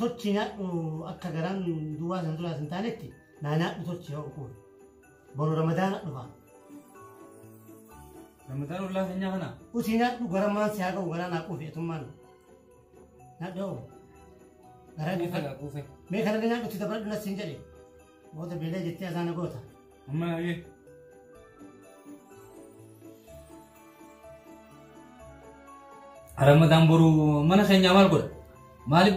Tolchi nyaadhu akka garaan duwwaa san duraa hin taanetti naa nyaadhu tolchi yoo quufe. Boru Ramadaana dhufa. Ramadaan ollaa keenyaa kana. Usi nyaadhu garamaan si haa ga'u garaa naa quufe etummaan. Nyaadhu yoo. Garaa Quufe gaa quufe. Mee kanallee nyaadhu itti dabaladhu nas siin jedhe. Booda beelee jettee asaana goota. Amma yaa'ee. Ramadaan boru mana keenyaa maal godha? Maaliif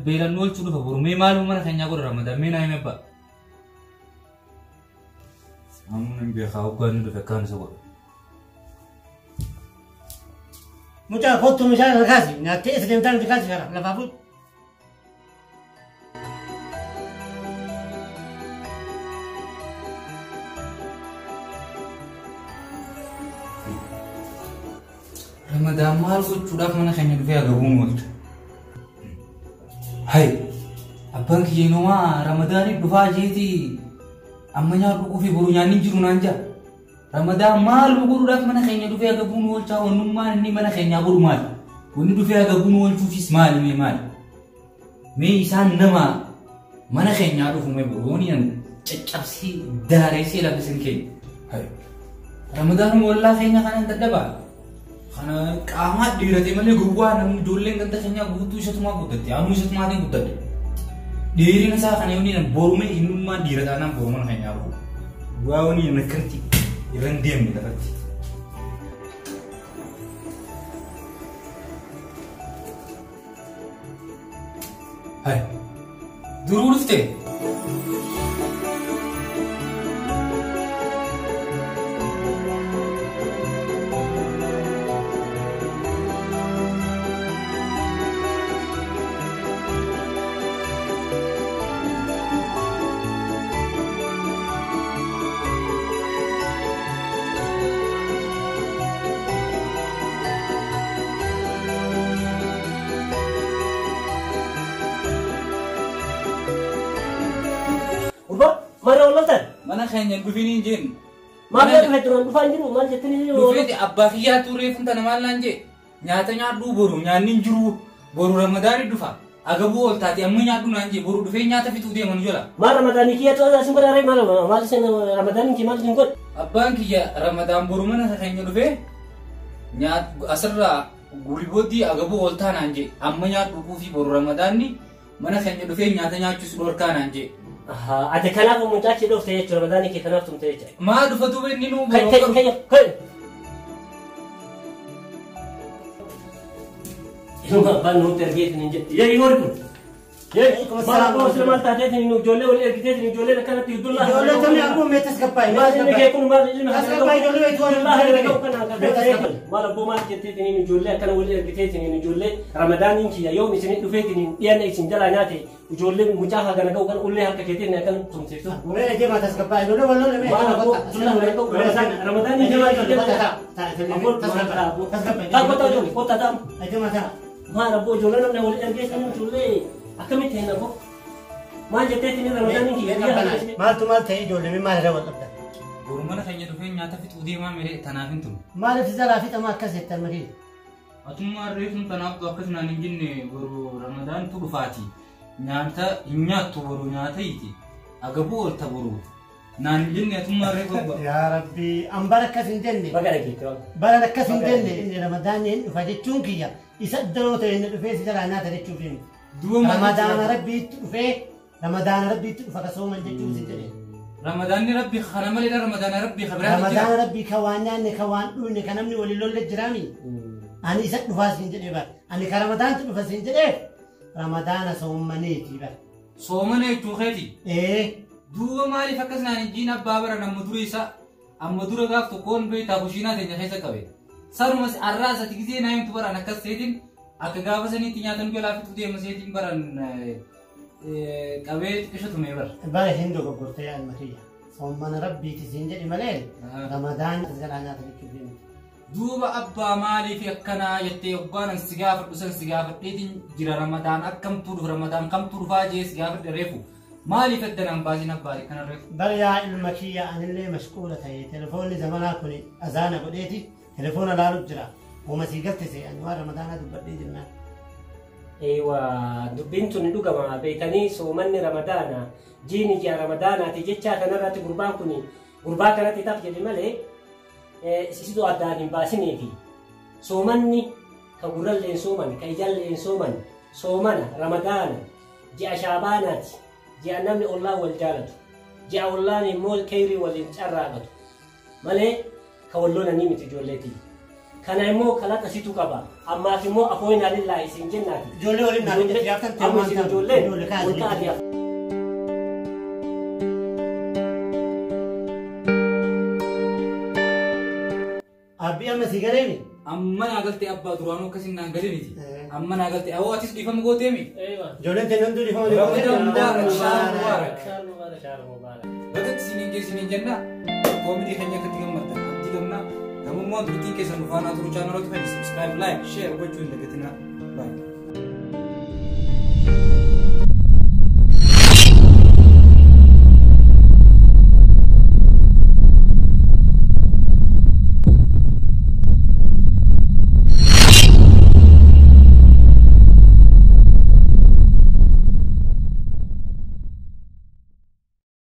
beelan nu oolchuu dhufa boru? Mee maaluma mana keenyaa godha Ramadaan? Mee naa himi abbaa. Amma hin beekaa hoggaa inni dhufe akkaan isa godha. Mucaa kottu meeshaa kana kaasi nyaattee isa deemtaa miti kaasi kana lafaa fuudhu. Ramadaan maal gochuudhaaf mana keenya dhufee agabuun oolcha? Hay! Abbaan kiyya inumaa Ramadaanii dhufaa jeetii amma nyaadhu quufee boru nyaanni hin jiru naan jaa. Ramadaan maal godhuudhaaf mana keenya dhufee agabuun oolchaa wannummaan inni mana keenyaa godhu maali? Wanni dhufee agabuun oolchuufis maali mee maali? Mee isaan nama mana keenyaa dhufu mee boru wani an caccabsee daareessee lafa isin keenya. Hay! Ramadaanuma ollaa keenya kanaan dadhabaa. Kana qaamaa dhiirate malee gowwaa namni ijoolleen ganda keenyaa guutuu isatumaa guddatte anuu isatumaatiin guddadhe. Dheerina isaa kana yoonni borume innummaan dhiira taanaan boru mana keenyaa dhufu. Waa wani akkanatti irra hin deemne lafatti. Hai. Duruu dhufte? Gurbaa maal wallaltan? Mana keenya hin dhufin hin jeen. Maal yoo dhufe duraan dhufaa hin jiru maal jettanii Dhufeeti abbaa kiyyaa turee fun tana maal naan jee nyaata nyaadhuu boru nyaanni hin jiru boru ramadaani dhufa agabuu ol taate amma nyaadhu naan jee boru dhufee nyaata fixuu deema nu jala. Maal ramadaanii kiyya to'ata isin godha ree maal maal isin ramadaanii kiyya maal isin godha? Abbaan kiyya ramadaan boru mana keenya dhufee nyaat asirraa gulbooddii agabuu ol taa naan jee amma nyaadhu kuufii boru ramadaanni mana keenya dhufee nyaata nyaachuus dhorkaa naan jee. Ati kanaaf mucaa kee dhoofte jechuudha ramadaanii kee kanaaf tumte jechuudha. Maa dhufa duuba inni nuu Kai boru kai kai kai. Ilma abbaan nutti ergeetiin hin jedhu. Yee yoori kun. Yee maal abbaa osoo maal taateetiin nu ijoollee wal ergiteetiin ijoolleen akkanatti hiddullaa. Ijoollee tamni akkuma mee tasgabbaa'e. Maal inni kee kun maal ilma Tasgabbaa'e ijoollee wayitu waan hin Maal abboo maal jetteetiin ijoollee akkana wal ergiteetiin ijoollee ramadaaniin kiyya yoom isin dhufeetiin dhiyaanne isin jalaa nyaate ijoollee mucaa hagana ga'u kan ullee harka keetiin akkana tumsiiftu. Mee deemaa tasgabbaa'e ijoollee wal lolle mee. Maal abboo ramadaaniin kiyya Taa kottaa ijoollee kottaa taa. Deemaa taa. Maal abboo ijoollee namni wal ergeessan ijoollee akkamitti hin abboo? Maal jetteetiin ramadaaniin kiyya guyyaa Maaltu maal ta'e ijoollee mee maal irra wal dhabdan? Boru mana keenya dhufee nyaata fixuu deemaa miree tanaaf hin tumne. Maaliif jalaa fixama akkas jettan makii? Atummaan reefuun tanaaf akkas naan hin jenne boru ramadaantu dhufaati. Nyaata hin nyaattu boru nyaata hiiti. Agabuu oolta boru. Naan hin jenne atummaan reefu abbaa. Yaa Rabbi an bara akkas hin jenne. Baga dhageette waan. Bara akkas hin jenne inni ramadaanni hin dhufa jechuun kiyya isa daroo ta'e inni dhufee si jalaa nyaata jechuuf hin. Duuba maal Ramadaana jechuudha? rabbiitti dhufee ramadaana rabbiitti dhufa ka sooman jechuuf si jedhe. Ramadaanni rabbi kana malee ramadaana rabbi ka biraatu jira. Ramadaana rabbii ka waan nyaanne ka waan dhugne ka namni waliin lolle jiraami. Ani isa dhufaa siin jedhee bara. Ani ka ramadaantu dhufa siin jedhee ramadaana soomaneeti bara. Soomana jechuu keeti. Ee Duuba maaliif akkas naan hin jiin abbaa bara nama dura isa amma dura gaaf tokkoon beektaa kushiinaa teenya keessa qabe. Sanumas arraa isatti gisee naa himtu baraan akkas seetiin akka gaafa saniitti nyaatan jalaa fixuu deema seetiin baran qabee xiqqisho tumee bara. Bara hin dogoggortee yaa ilma kiyya. Soomana rabbiiti siin jedhe malee ramadaana jalaa nyaata jechuuf hin. Duuba abbaa maaliif akkanaa jettee hoggaanan si gaafadhu san si gaafadheetiin jira ramadaan akkamtuu dhufa ramadaan kamtuu dhufaa jee si gaafadhe reefu maaliif adda naan baasin abbaa kana reefu. Bara yaa ilma kiyya anillee mashquula ta'e telefoonni zamanaa kun azaana godheeti telefoona laaluuf jira. Hooma sii galte see ani waan ramadaanaa dubbadhee jirnaan. Eewa dubbiin tun dhugama beekanii soomanni ramadaana jiini ji'a ramadaanaati jecha kanarratti gurbaan kun gurbaa kanatti taf jedhe malee isitu addaan hin baasiniifi soomanni ka gurralleen sooman ka ijalleen sooman soomana ramadaana ji'a shaabaanaati ji'a namni ollaa wal jaalatu ji'a ollaan immoo keyrii waliin carraaqatu malee ka wal lolanii miti ijoolleetii. Kana immoo kalaqa situ qaba. Ammaaf immoo afooyinaa lillaahi isin jennaati. Ijoollee waliin naa Ijoollee- gaaftan amma isin ijoolleen Ijoollee kaasee. wal ta'atii. Abbii amma si gareemi. Amma naa galtee abbaa duraanuu akkasin naan galiniti. Amma naa galtee awoo atis dhiifama gooteemi. Ijoolleen teenya hundi dhiifama Ramadan Mubarak, Shahr Mubarak. Shahr Mubarak. Bagatti isiniin geessiniin jenna. Koomidii keenya akkatti gammaddan abdii gamnaa. Gamummaan turtiin keessan nu faanaa turu chaanaloota keenya subscribe, like, share gochuu hin dagatinaa. Bye.